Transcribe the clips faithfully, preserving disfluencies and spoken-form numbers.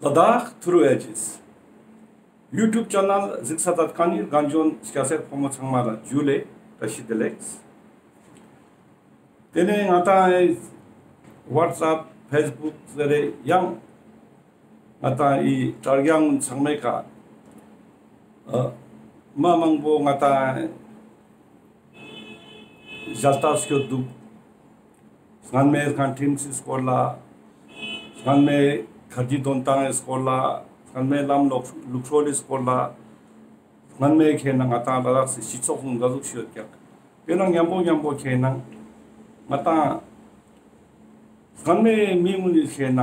ལ་དྭགས་ཐུརུ་ཨེ་ཇིས་ཡུ་ཊུབ་ཆེ་ནལ་གཟིགས་ས་ཛད་ཁན་ནི་རྒན་གཞོན་སྐྱ་སེར་ཕོ་མོ་ཚང་མ་ལ་ཇུ་ལེ་བཀྲ་ཤིས་བདེ་ལེགས། ཏེ་ནེ་ང་ཏང་ཝཊས་ཨེབ་ཕེས་བུག་ཟེར་རེ་ཡང་ང་ཏང་ཨི་དྲ་རྒྱ་ངུན་ཚང་མའི་ཀ་ཨ་མ་མང་པོ་ང་ཏང་ཞལ་ལྟ་སྐྱོད་དུག། སྔན་མའི་ཁ་ཁྲིམས་སི་སྐོར་ལ། སྔན་མའི་ཁར་ཇི་དོན་ཏང་ངི་སྐོར་ལ། སྔན་མའི་ལམ་ལུགས་ལུགས་སྲོལ་ལི་སྐོར་ལ། སྔན་མའི་ཁེ་ན་ང་ཏང་ལ་དྭགས་སི་སྤྱི་ཚོགས་ཀུན་ག་ཟུག་ཤིག་ཡོད་ཀྱག། ཏེ་ནང་ཉམ་པོ་ཉམ་པོ་ཁེ་ན་ང་ཏང་སྔན་མའི་མི་གུན་ནི་ཁེ་ན་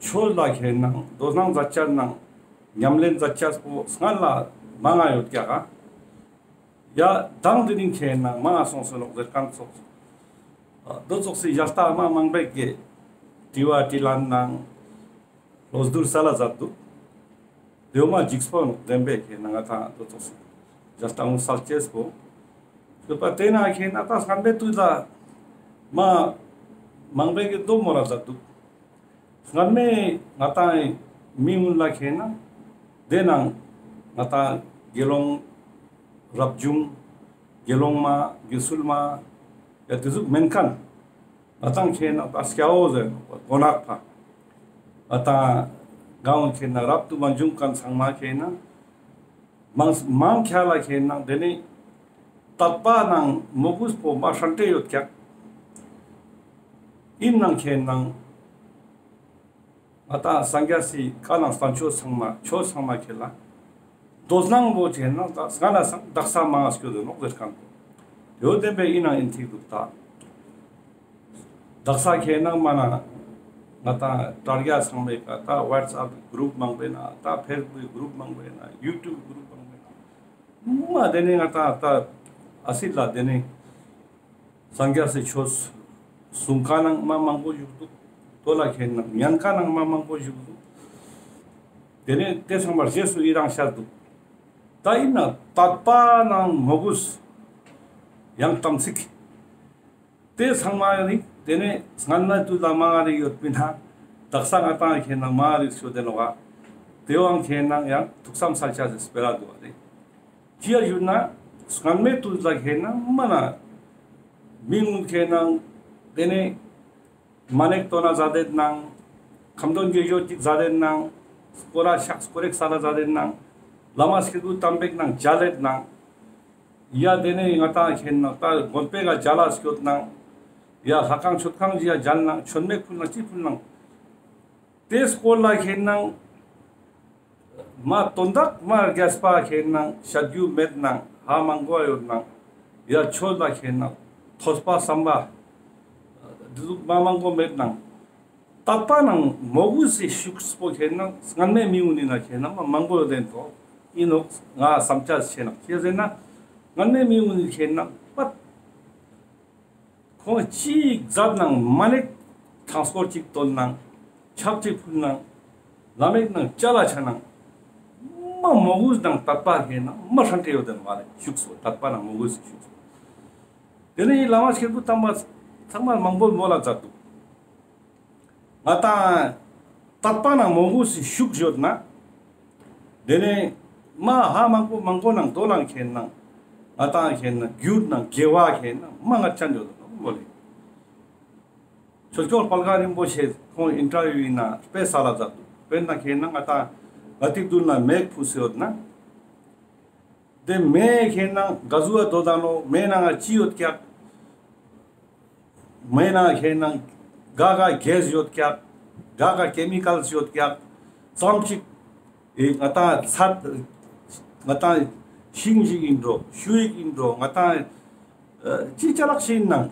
ཆོས་ལ་ཁེ་ན་དོ་སྣང་ཛད་ཅེས་ནང་ཉམས་ལེན་ཛད་ཅེས་པོ་སྔན་ལ་མང་ང་ཡོད་ཀྱག་ག། ཡ་དང་དེ་རིང་ཁེ་ན་མང་ང་སོང་སོང་ནོག་ཟེར་ཁན་ཙོགས། ཨ་དོ་ཙོགས་སི་ཞལ་ལྟ་མ་མང་པོའི་ཀེ་དྲི་བ་དྲིས་ལན་ནང་ལོ་སྡུར་སལ་ལ་ཛད་དུག། ཏེ་བོ་མ་ཇིགས་པོ་ནོག་བདེན་པའི་ཁེ་ན་ང་ཏང་དོ་ཙོགས་སི་ཞལ་ལྟ་ངུན་སལ་ཅེས་པོ། ཁྱོད་པ་ཏེ་ན་ཁེ་ན་ད་སྔན་མའི་དུས་ལ་མ་མང་པོའི་ཀེ་དོ་མོལ་ལ་ཛད་དུག། སྔན་མའི་ང་ཏང་མི་གུན་ལ་ཁེ་ན་ཏེ་ནང་ང་ཏང་དགེ་སློང་རབ་བྱུང་དགེ་སློང་མ་དགེ་ཚུལ་མ་ཡ་ཏེ་ཟུག་མེན་ཁན་ང་ཏང་ཁེ་ན་ད་སྐྱ་བོ་ཟེར་གོ་ནག་པ་ང་ཏང་གང་ཁེ་ན་རབ་ཏུ་མ་བྱུང་ཁན་ཚང་མ་ཁེ་ན་མང་མང་ཆེ་ལ་ཁེ་ན་ཏེ་ནེ་དད་པ་ནང་མོས་གུས་པོ་མ་ཧྲན་ཏེ་ཡོད་ཀྱག། ཨིན་ནང་ཁེ་ན་ང་ཏང་སངས་རྒྱས་སི་བཀའ་ནང་བསྟན་བཅོས་ཚང་མ་ཆོས་ཚང་མ་ཁེ་ལ་དོ་སྣང་པོ་ཁེ་ན་ད་སྔ་ན་སང་དག་ས་མང་ང་སྐྱོད་དེ་ནོག་ཟེར་ཁན་པོ། ཏེ་བོ་བདེན་པའི་ཨིན་ནང་ཨིན་ཐིག་དུག་ད། དག་ས་ཁེ་ན་མ་ན་ང་ཏང་དྲ་རྒྱ་ཚང་མའི་ཀ་ད་ཝཊས་ཨེབ་གུ་རུབ་མང་པོའི་ནང་ད་ཕེས་བུག་གུ་རུབ་མང་པོའི་ནང་ཡུ་ཊུབ་གུ་རུབ་མང་པོའི་ནང་མ་ཏེ་ནེ་ང་ཏང་ད་ཨ་སི་ལ་ཏེ་ནེ་སངས་རྒྱས་སི་ཆོས་གསུང་ཁན་ནང་མ་མང་པོ་ཞུགས་དུག། དོ་ལ་ཁེ་ན་ཉན་ཁན་ནང་མ་མང་པོ་ཞུགས་དུག། ཏེ་ནེ་ཏེ་ཚང་མ་རྗེས་སུ་ཡི་རང་ཤར་དུག། ད་ཨིན་ན་དད་པ་ནང་མོས་གུས་ཡང་དམ་ཚིག་ཏེ་ཚང་མ་ནི་ཏེ་ནེ་སྔན་མའི་དུས་ལ་མང་ང་རིག་ཡོད་པིན་ན་དག་ས་ང་ཏང་ཁེ་ན་མང་ང་རིག་ཤོ་ཏེ་ནོག་ག། ཏེ་བོའང་ཁེ་ན་ཡང་ཐུགས་བསམ་སལ་ཅེས་སི་སྤེ་ར་དུག་པ་རེད། ཅི་ཡ་ཞུ་ན་སྔན་མའི་དུས་ལ་ཁེ་ན་མ་ན་མི་གུན་ཁེ་ན་ཏེ་ནེ་མ་ནེ་ཏོ་ན་ཛད་དེ་ནང་ཁ་འདོན་དགེ་སྦྱོར་ཅིག་ཛད་དེ་ནང་སྐོར་ར་ཤག་སྐོར་རེག་སལ་ལ་ཛད་དེ་ནང་བླ་མ་སྐྱེས་བུ་དམ་པའི་ནང་མཇལ་ལེད་ནང་ཡ་ཏེ་ནེ་ང་ཏང་ཁེ་ན་ད་དགོན་པའི་ཀ་མཇལ་ལ་སྐྱོད་ནང་ཡ་ལྷ་ཁང་མཆོད་ཁང་ཅིག་ཡ་མཇལ་ནང་མཆོད་མེ་ཕུལ་ནང་ཅི་ཕུལ་ནང་ཏེ་སྐོར་ལ་ཁེ་ན་མ་དོན་དག་མ་རྒྱས་པ་ཁེ་ན་བཤད་རྒྱུ་མེད་ནང་ཧ་མང་པོ་ཡོད་ནང་ཡ་ཆོས་ལ་ཁེ་ན་ཐོས་པ་བསམ་པ་དེ་ཟུག་མ་མང་པོ་མེད་ནང་དད་པ་ནང་མོས་གུས་སི་ཤུགས་པོ་ཁེ་ན་སྔན་མའི་མི་གུན་ནི་ན་ཁེ་ན་མ་མང་པོ་ཡོད་དེ་ནོག་ཨིན་ནོག་ང་བསམ་ཅེས་ཆེ་ནོག། ཅི་ཟེར་ན་སྔན་མའི་མི་གུན་ནི་ཁེ་ན་པད་ཁོང་ཅིག་ཛད་ནང་མ་ནེ་ཐང་སྐོར་ཅིག་ཏོན་ནང་ཕྱག་ཅིག་ཕུལ་ནང་བླ་མའི་ནང་མཇལ་ལ་ཆ་ནང་མ་མོས་གུས་ནང་དད་པ་ཁེ་ན་མ་ཧྲན་ཏེ་ཡོད་དེ་ནོག་པ་རེད། ཤུགས་པོ་དད་པ་ནང་མོས་གུས་སི་ཤུགས་པོ། ཏེ་ནེ་བླ་མ་སྐྱེས་བུ་དམ་པ་ཚང་མ་མང་པོ་མོལ་ལ་ཛད་དུག། ང་ཏང་དད་པ་ནང་མོས་གུས་སི་ཤུགས་ཡོད་ན། ཏེ་ནེ་མ་ཧ་མང་པོ་མང་པོ་ནང་དོ་ལང་ཁེ་ན་ང་ཏང་ཁེ་ན་རྒྱུད་ནང་དགེ་བ་ཁེ་ན་མ་ངར་ཅན་ཡོད་ནོག་མོལ་ལེ། ཆོས་སྐྱོང་དཔལ་དཀར་རིན་པོ་ཆེ་ཁོང་ཨིན་ཊར་བིའུ་ཨིན་ན་དཔེ་སལ་ལ་ཛད་དུག། དཔེར་ན་ཁེ་ན་ང་ཏང་ག་ཏིག་དུན་ན་མེ་ཕུ་སེ་ཡོད་ན། ཏེ་མེ་ཁེ་ན་ག་ཟུག་པ་དོ་དང་ནོ་མེ་ནང་ང་ཅི་ཡོད་ཀྱག། མེ་ནང་ཁེ་ན་ག་ག་གེས་ཡོད་ཀྱག། ག་ག་ཀེ་མི་ཀལ་ཡོད་ཀྱག། ཙམ་ཅིག་ཨེ་ང་ཏང་ཚད་ང་ཏང་ཤིང་ཞིག་ཨིན་འགྲོ་ཤུ་ཡིག་ཨིན་འགྲོ་ང་ཏང་ཨེ་ཅི་ཅ་ལག་ཞིག་ཨིན་ནང་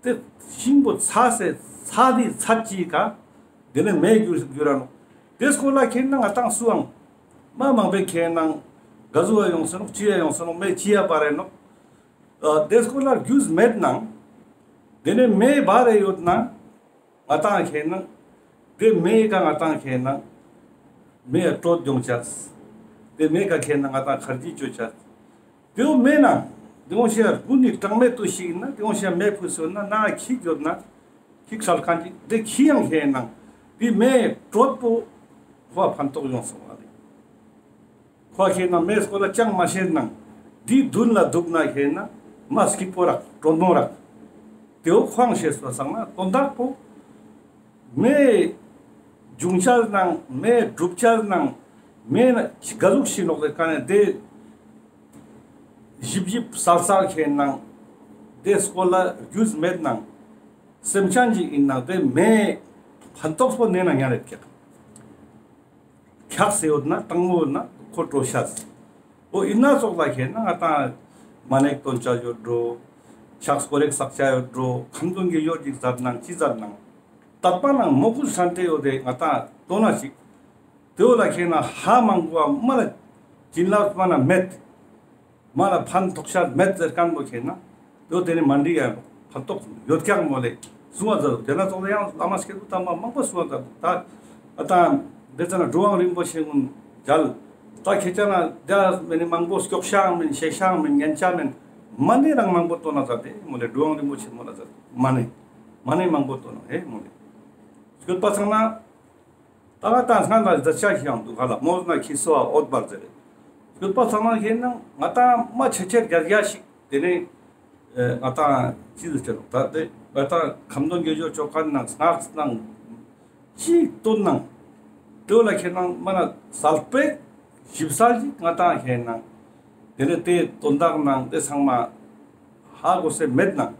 ཏེ་ཤིང་པོ་ཚ་སེ་ཚ་དི་ཚད་ཅིག་ག་ཏེ་ནེ་མེ་གྱུར་གྱུར་ར་ནོག། ཏེ་སྐོར་ལ་ཁེ་ན་ང་ཏང་སུའང་མ་མང་པོའི་ཁེ་ན་ག་ཟུག་པ་ཡོང་སོང་ནོག་ཅི་ཡ་ཡོང་སོང་ནོག་མེ་ཅི་ཡ་བར་རེ་ནོག། ཨ་ཏེ་སྐོར་ལ་རྒྱུས་མེད་ནང་ཏེ་ནེ་མེ་བར་རེ་ཡོད་ན་ང་ཏང་ཁེ་ན་ཏེ་མེ་ཀ་ང་ཏང་ཁེ་ན་མེ་ཡ་དྲོད་ཡོང་ཅེས། ཏེ་མེ་ཀ་ཁེ་ན་ང་ཏང་ཁར་ཇི་ཅོ་ཅེས། ཏེ་བོ་མེད་ན་ཏེ་བོ་ཤ་ཀུན་ནི་གྲངས་མེད་དུ་ཞིག་ན་ཏེ་བོ་ཤ་མེ་ཕུ་སོང་ན་ན་ཁིག་ཡོད་ན་ཁིག་ཤལ་ཁན་ཅིག་ཏེ་ཁི་ཡང་ཁེ་ན་ དེ་མེ་དྲོད་པོ་ཁོ་ཕན་ཐོགས་ཡོང་སོང་བ་རེད། ཁོ་ཁེ་ན་མེ་སྐོར་ལ་ཅང་མ་ཤེས་ནང་དེ་མདུན་ལ་འདུག་ན་ཁེ་ན་མ་སྐྱིད་པོ་རག་དྲོན་མོ་རག་དེ་བོ་ཁོང་ཤེས་པ་སང་ན་དོན་དག་པོ་མེ་འབྱུང་ཆ་ནང་མེ་འགྲུབ་ཆ་ནང་མེ་ན་ག་ཟུག་ཤི་ནོག་དེ་ཀ་ནས་དེ་ཞིབ་ཞིབ་གསལ་གསལ་ཁེ་ནང་དེ་སྐོར་ལ་རྒྱུས་མེད་ནང་སེམས་ཅན་ཅིག་ཡིན་ནང་དེ་མེ་ཕན་ཐོགས་པོ་ནེ་ན་ཉ་རེད་ཀྱག་འཁྱགས་སེ་ཡོད་ན་དྭངས་མོ་ཡོད་ན་ཁོ་དྲོ་ཤ་ཟེར། འོ་ཡིན་ན་ཙོགས་ལ་ཁེ་ན་ང་ཏང་མ་ནེ་སྟོན་ཆ་ཡོད་འགྲོ། ཕྱག་སྐོར་རེག་བསགས་ཆ་ཡོད་འགྲོ། ཁམ་དོན་གྱི་ཡོད་ཅིག་ཟབ་ནང་ཅི་ཟབ་ནང་། དད་པ་ནང་མོས་གུས་ཧྲན་ཏེ་ཡོད་དེ་ང་ཏང་ལྟོས་ན་ཞིག་དེ་བོ་ལ་ཁེ་ན་ཧ་མང་པོ་མ་ལ་བྱིན་རླབས་མ་ན་མེད། མ་ལ་ཕན་ཐོགས་ཤ་མེད་ཟེར་མཁན་པོ་ཁེ་ན་དེ་བོ་དེ་ནི་མ་འགྲིག་ཡ་ཕན་ཐོགས་ཡོད་ཀྱག་མོ་ལེ་གསུང་བ་མཛད་འདུག་དེ་ན་ཙོགས་ལ་ཡང་བླ་མ་སྐྱེས་བུ་དམ་པ་མང་པོ་གསུང་བ་མཛད་འདུག་ད་ཨ་ད་དེ་ཙ་ན་གྲུབ་དབང་རིན་པོ་ཆེ་ཀུན་མཇལ། ད་ཁྱེད་ཅག་ན་དེ་མེ་ནི་མང་པོ་སྐྱོག་ཤང་མིན་ཤེས་ཤང་མིན་ཉན་ཆ་མིན་མ་ནི་རང་མང་པོ་ལྟོས་ན་མཛད་དེ་མོ་ལེ་གྲུབ་དབང་རིན་པོ་ཆེ་མོ་ལ་མཛད་མ་ནི་མ་ནི་མང་པོ་ལྟོས་ན་ཧེ་མོ་ལེ་སྐྱོད་པ་ཚང་ན། ད་ང་ཏང་སྔ་ལ་མཛད་ཆ་ཞིག་ཡང་འདུག་ག་ལ་མོ་ན་ཁྱི་སོ་འ་འོད་འབར་ཟེར། ཡོད་པ་ཚང་མ་ཁེ་ན་ང་ཏང་མ་ཆེ་ཆེར་རྒྱ་རྒྱ་ཞིག་དེ་ནས་ཨེ་ང་ཏང་ཅི་ཟེར་ཆ་ནོག་ད་དེ་ང་ཏང་ཁམས་དོན་དགེ་སྦྱོར་ཆོ་ག་ནང་སྔགས་ནང་ཅི་བཏོན་ནང་དེ་བོ་ལ་ཁེ་ན་མ་ན་གསལ་པོ་ཞིབ་གསལ་ཞིག་ང་ཏང་ཁེ་ན་དེ་ནས་དེ་དོན་དག་ནང་དེ་ཚང་མ་ཧ་གོ་སེ་མེད་ནང་།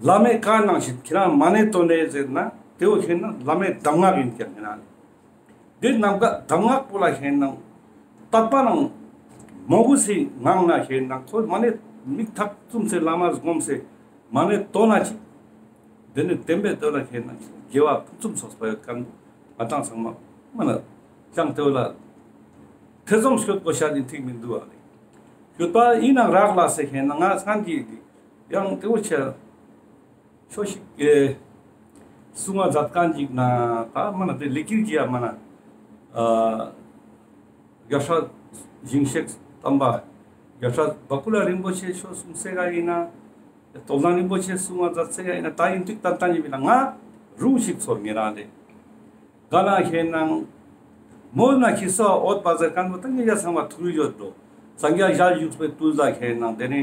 བླ་མའི་བཀའ་ནང་བཞིན་ཁྱེད་རང་མ་ཎི་བཏོན་ནས་ཟེར་ན་དེ་བོ་ཁེ་ན་བླ་མའི་གདམས་ངག་ཡིན་ཀྱང་ཡིན་ན། དེ་ནམ་མཁའ་གདམས་ངག་པོ་ལ་ཁེ་ན་དད་པ་ནང་མོས་གུས་སི་ངང་ན་ཁེ་ན་ཁོ་མ་ཎི་མིག་ཐག་བཙུམས་སེ་བླ་མ་སྒོམ་སེ་མ་ཎི་བཏོན་ན་ཅིག་དེ་ནི་བདེན་པའི་དོན་ལ་ཁེ་ན་དགེ་བ་ཕུན་སུམ་ཚོགས་པ་ཡོད་མཁན་ང་ཏང་ཚང་མ་མ་ན་ཅང་དེ་བོ་ལ་ཐེ་ཚོམ་སྐྱོད་དགོས་ཤ་ནི་ཐིག་མི་འདུག་བ་ལེ། སྐྱོད་པ་ཡིན་ནང་རག་ལ་སེ་ཁེ་ན་ང་སང་གི་ཡང་དེ་བོ་ཆེ་ཆོས་ཤིག་གི་གསུང་བ་མཛད་མཁན་ཅིག་ན་ད་མ་ན་དེ་ལི་ཀིར་གྱི་ཡ་མ་ན་ཨ་རྒྱལ་སྲས་ཞིང་གཤེགས་དམ་པ་རྒྱལ་སྲས་བ་ཀུ་ལ་རིན་པོ་ཆེ་ཆོས་གསུང་སེ་ག་ཡིན་ན་རྟོགས་ལྡན་རིན་པོ་ཆེ་གསུང་བ་མཛད་སེ་ག་ཡིན་ན་ད་ཡིན་དུས་ཏན་ཏན་ཡིན་པ་ན་ང་རུང་ཞིག་ཚོར་ངེ་རང་རེད། ག་ན་ཁེ་ནང་མོ་ན་ཁྱི་སོ་འ་འོད་འབར་ཟེར་མཁན་པོ་ད་ངེ་ཡ་ཚང་མ་ཐུགས་ཡོད་འགྲོ། སངས་རྒྱས་ཞལ་བཞུགས་པའི་དུས་ལ་ཁེ་ནང་དེ་ནི་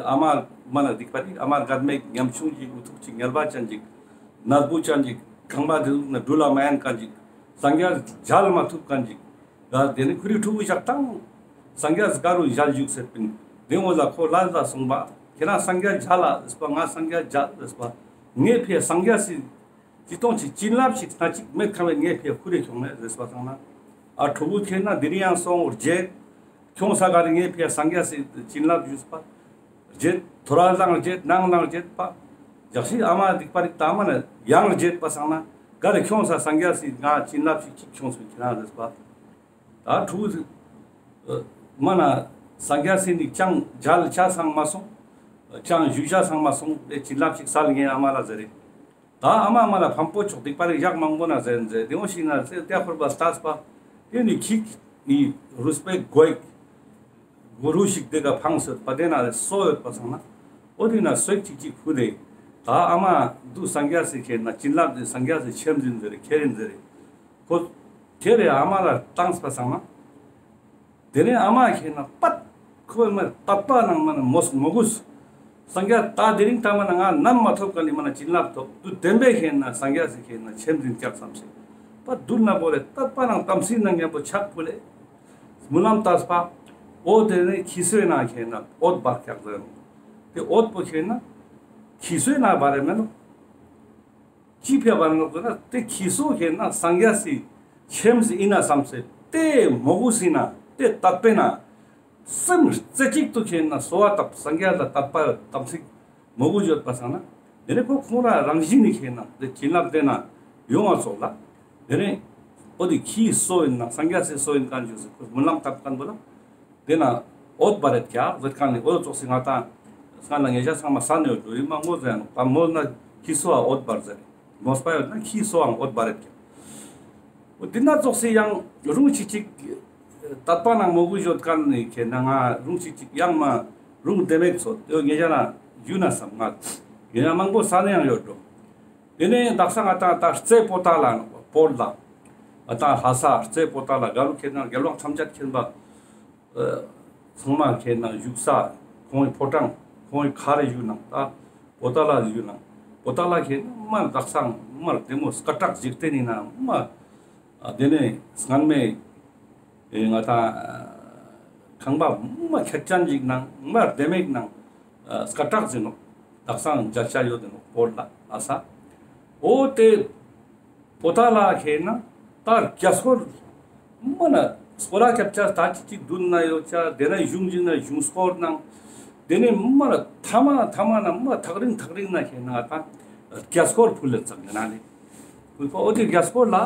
ཨ་མ་མ་ན་སྡིག་པ་ནི་ཨ་མ་རྒད་མེད་ཉམ་ཆུང་ཅིག་འུ་ཐུག་ཅིག་ངལ་བ་ཅན་ཅིག་ནད་བུ་ཅན་ཅིག་ཁང་པ་དེ་ཟུག་ན་འགྲུལ་ལ་མ་ཡན་མཁན་ཅིག་སངས་རྒྱས་མཇལ་མ་ཐུབ་མཁན་ཅིག་ད་དེ་ནི་ཁུ་རི་ཕྲུ་གུ་ཞག་དང་སངས་རྒྱས་ག་རུ་ཞལ་བཞུགས་ཟེར་པིན་དེ་ངོ་ལ་ཁོ་ལ་ལ་གསུངས་པ་ཁྱེད་རང་སངས་རྒྱས་མཇལ་ལ་ཟེར་པ་ང་སངས་རྒྱས་མཇལ་ཟེར་པ་ངའི་ཕི་སངས་རྒྱས་སི་ཅི་གཏོང་ཅིག་བྱིན་རླབས་ཤིག་སྣ་གཅིག་མེད་ཁ་བའི་ངའི་ཕི་ཁུ་རེ་ཁྱོང་ནས་རེས་པ་སང་ན། ཨ་ཕྲུ་གུ་ཁྱེད་ན་དེ་རིང་ཡང་སོང་རྗེད། ཁྱོང་ས་ག་རེ་ངའི་ཕི་སངས་རྒྱས་སི་བྱིན་རླབས་ཞུས་པ། རྗེད་ཐོ་ར་ལང་རྗེད་ནང་ལང་རྗེད་པ། ཇག་ཤི་ཨ་མ་སྡིག་པ་རིག་ད་མ་ན་ཡང་རྗེད་པ་སང་ན་ག་རེ་ཁྱོང་ས་སངས་རྒྱས་སི་ང་བྱིན་རླབས་ཤིག་ཅིག་ཁྱོང་སོང་ཁྱེད་ན་རེས་པ། ད་ཕྲུ་གུ་མ་ན་སངས་རྒྱས་སི་ནི་ཅང་མཇལ་ཆ་སང་མ་སོང་། ཅང་ཞུ་ཆ་སང་མ་སོང་དེ་བྱིན་རླབས་ཤིག་སལ་ངའི་ཨ་མ་ལ་ཟེར་རེད། ད་ཨ་མ་མ་ལ་ཕམ་པོ་ཆོག་སྡིག་པ་རིག་ཡག་མང་པོ་ན་ཟེར་ཟེར་དེ་འོ་ཞིག་ན་ཟེར་དེ་ཁོར་པ་ལྟས་པ། དེ་ནི་ཁྱིག་ནི་རུས་པའི་གོས་གུ་རུ་ཞིག་དེ་ག་ཕངས་སོད་པ་དེ་ན་ལས་སོ་ཡོད་པ་སང་ན། འོ་དེ་ན་སོད་ཅིག་ཅིག་ཕུ་དེ། ད་ཨ་མ་དུ་སངས་རྒྱས་སི་ཁྱེད་ན་བྱིན་རླབས་དེ་སངས་རྒྱས་སི་ཆེམ་ཟིན་ཟེར་ཁྱེད་རིན་ཟེར། ཁོ་ཁྱེད་རེ་ཨ་མ་ལ་བཏངས་པ་སང་ན། དེ་ནས་ཨ་མ་ཁྱེད་ན་པད་ཁོའི་མ་དད་པ་ནང་མ་ན་མོས་མོས་གུས། སངས་རྒྱས་ད་དེ་རིང་ད་མ་ན་ང་ནམ་མ་ཐོབ་ག་ནི་མ་ན་བྱིན་རླབས་ཐོབ་དུ་བདེན་པའི་ཁྱེད་ན་སངས་རྒྱས་སི་ཁྱེད་ན་ཆེམ་ཟིན་ཀྱག་བསམ་སེ། པད་དུར་ན་པོ་ལེ་དད་པ་ནང་དམ་ཚིག་ནང་མཉམ་པོ་ཆག་པོ་ལེ། སྨོན་ལམ་བཏབ་པ། འོ་དེ་ནས་ཁྱི་སོའི་ནང་ཁྱེད་ན་འོད་འབར་ཀྱག་ཟེར། དེ་འོད་པོ་ཁྱེད་ན་ཁྱི་སོའི་ནང་འབར་རེ་མེད་ནོ། ཅི་ཕེབས་པ་ནོ་ཟེར་ན་དེ་ཁྱི་སོ་ཁྱེད་ན་སངས་རྒྱས་སི་ཆེམ་ཟིན་ཡིན་ན་བསམ་སེ་དེ་མོས་གུས་ཟིན་ན་དེ་དད་པས་ན་སེམས་རྩེ་གཅིག་ཏུ་ཁྱེད་ན་གསོལ་བ་བཏབ་སངས་རྒྱས་ལ་དད་པ་དམ་ཚིག་མོས་གུས་ཡོད་པ་སང་ན་དེ་ནས་ཁོ་ཁོང་ར་རང་བཞིན་ནི་ཁྱེད་ན་དེ་བྱིན་རླབས་དེ་ན་ཡོང་བ་སོགས་ལ་དེ་ནས་འོ་དེ་ཁྱི་སོ་ཡིན་ན་སངས་རྒྱས་སི་སོ་ཡིན་མཁན་ཞུ་སེ་ཁོ་སྨོན་ལམ་བཏབ་མཁན་པོ་ལ། དེ་ན་འོད་འབར་རེད་ཀྱག་ཟེར་མཁན་ནི་འོད་ཙོགས་སི་ང་དང་སྔ་ན་ངེད་ཅག་ཚང་མ་ས་ནས་འོད་འགྲོ་ཡིན་མ་ངོ་ཟེར་ཡང་ད་མོ་ན་ཁྱི་སོ་འ་འོད་འབར་ཟེར། མོས་པ་ཡོད་ན་ཁྱི་སོའང་འོད་འབར་རེད་ཀྱག་འོ་དེ་ན་ཙོགས་སི་ཡང་རུང་ཅིག་ཅིག་དད་པ་ནང་མོས་གུས་ཡོད་མཁན་ནི་ཁྱེད་ན་ང་རུང་ཅིག་ཅིག་ཡང་མ་རུང་བདེ་མེད་ཚོ་དེ་ངེད་ཅག་ན་ཡུལ་ན་བསམ་ང་ངེད་ཅག་མང་པོ་ས་ནས་ཡང་ཡོད་འགྲོ། དེ་ནས་དག་ས་ང་ཏང་ད་རྩེ་པོ་ཏ་ལ་ནོག་པ་སྤོ་ལ། ང་ཏང་ལྷ་ས་རྩེ་པོ་ཏ་ལ་ག་རུ་ཁེ་ན་རྒྱལ་དབང་ཐམས་ཅད་མཁྱེན་པ་ཚང་མ་ཁེ་ན་བཞུགས་ས། ཁོང་གི་ཕོ་བྲང་ཁོང་གི་མཁར་བཞུགས་ནང་ད་པོ་ཏ་ལ་བཞུགས་ནང་པོ་ཏ་ལ་ཁེ་ན་མ་དག་ས་མ་བདེ་མོ་སྐད་གྲགས་འཇིག་རྟེན་ནི་ན་མ། དེ་ནས་སྔན་མའི་ཨེ་ང་ཏང་ཁང་པ་མ་ཁེར་ཅན་ཞིག་ནང་མ་བདེ་མོ་ནང་སྐད་གྲགས་ཟིན་ནོག། དག་ས་མཇལ་ཆ་ཡོད་དེ་ནོག་སྤོ་ལ་ལྷ་ས། འོ་དེ་པོ་ཏ་ལ་ཁེ་ན་ད་རྒྱ་སྐོར་མ་ན་སྐོར་ར་སྐྱབས་ཆ་ད་ཅི་ཅིག་མདུན་ན་ཡོད་ཆ་དེ་ན་གཞུང་ཞིག་ན་གཞུང་སྐོར་ནང་དེ་ནས་མ་ན་ཐ་མ་ཐ་མ་ན་མ་ཐག་རིང་ཐག་རིང་ན་ཁེ་ན་ད་རྒྱ་སྐོར་ཕུལ་ལེ་ཚག་ན་ལེ། ཕུལ་པ་འོ་དེ་རྒྱ་སྐོར་ལ་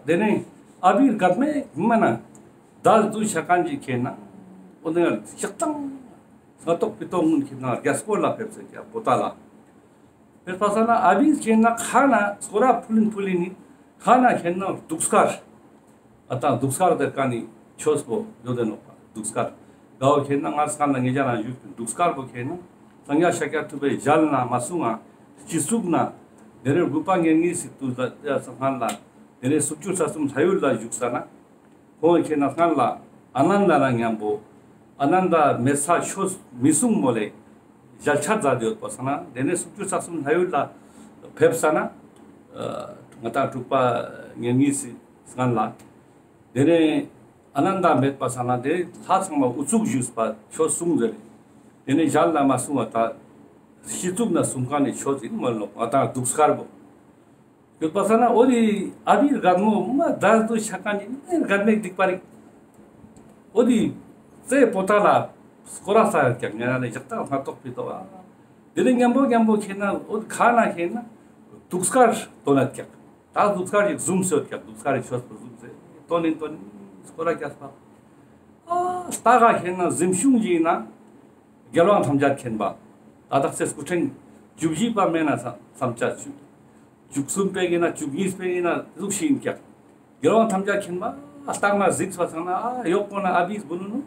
དེ་ནས་ཨ་བི་རྒད་མོ་མ་ན་ད་དུ་ཤ་ཁན་ཅིག་ཁེ་ན་འོ་དེ་ན་ཞག་དང་སྔ་ཏོག་ཕི་ཏོག་ངུན་ཁེ་ན་རྒྱ་སྐོར་ལ་ཕེབས་སེ་ཀྱ་པོ་ཏ་ལ། ཕེབས་པ་ས་ན་ཨ་བིས་ཁེ་ན་ཁ་ན་སྐོར་ར་ཕུལ་ལིན་ཕུལ་ལིན་ནི་ཁ་ན་ཁེ་ན་གདུགས་དཀར། ཨ་ད་གདུགས་དཀར་དེ་ཀ་ནི་ཆོས་པོ་ཡོད་དེ་ནོག་པ་གདུགས་དཀར། གའོ་ཁེ་ན་ང་སང་ལ་ངེད་ཅག་ན་བཞུགས་ཀྱི་གདུགས་དཀར་པོ་ཁེ་ན་སངས་རྒྱས་ཤཱཀྱ་ཐུབ་པའི་ཞལ་ན་མ་གསུངས་ང་སྤྱི་གཙུག་ན་དེ་རེ་དགུ་པ་ངེར་གཉིས་སི་དུས་ལ་ཡ་སང་ལ་དེ་རེ་སུམ་ཅུ་རྩ་གསུམ་ལྷ་ཡུལ་ལ་བཞུགས་ས་ན། ཁོང་ཁེ་ན་སྔན་ལ་ཨ་ནན་ད་རང་མཉམ་པོ་ཨ་ནན་ད་མེད་ས་ཆོས་མི་གསུང་མོལ་ལེ་ཞལ་ཆད་མཛད་དེ་ཡོད་པ་སང་ན་དེ་ནས་སུམ་ཅུ་རྩ་གསུམ་ལྷ་ཡུལ་ལ་ཕེབས་ས་ན་ང་ཏང་དྲུག་པ་ངེར་གཉིས་སི་སྔན་ལ་དེ་ནས་ཨ་ནན་ད་མེད་པ་སང་ན་དེ་ལྷ་ཚང་མ་ཨུ་ཚུགས་ཞུས་པ་ཆོས་གསུང་ཟེར་དེ་ནས་ཞལ་ལ་མ་གསུང་བ་ད་སྤྱི་གཙུག་ན་གསུང་ཁན་ནི་ཆོས་ཟིན་མོལ་ལོ་ང་ཏང་གདུགས་དཀར་པོ། ཡོད་པ་ས་ན་འོ་དེ་ཨ་བི་རྒད་མོ་མ་ད་དུ་ཤ་ཁན་ནི་མེ་རྒད་མོ་སྡིག་པ་རིག། འོ་དེ་རྩེ་པོ་ཏ་ལ་སྐོར་ར་ས་ཡོད་ཀྱག་ཉེ་ར་ལེ་ཞག་དང་སྔ་ཏོག་ཕི་ཏོག་ཨ། དེ་ནས་མཉམ་པོ་མཉམ་པོ་ཁེ་ན་འོ་དེ་ཁ་ན་ཁེ་ན་གདུགས་དཀར་སྟོན་ན་ཀྱག། ད་གདུགས་དཀར་ཞིག་ཟུམ་སོད་ཀྱག་གདུགས་དཀར་ཞིག་ཆོས་པོ་ཟུམ་སེ་སྟོན་ནིན་སྟོན་ནིན་སྐོར་ར་ཀྱག་པ། ཨ་ལྟ་ག་ཁེ་ན་གཟིམ་ཆུང་ཞིག་ན། རྒྱལ་དབང་ཐམས་ཅད་མཁྱེན་པ། ད་དག་ས་སྐུ་ཕྲེང་བཅུ་བཞི་པ་མེད་ན་བསམ་བསམ་བྱ་བཅུ་བཅུ་གསུམ་པའི་ཡིན་ན་བཅུ་གཉིས་པའི་ཡིན་ན་ལུགས་ཤིག་ཡིན་ཀྱང་། རྒྱལ་དབང་ཐམས་ཅད་མཁྱེན་པ་ལྟག་ན་གཟིགས་པ་སང་ན་ཨ་ཡོག་པོ་ན་ཨ་བིས་བུ་ནུ་ནུ་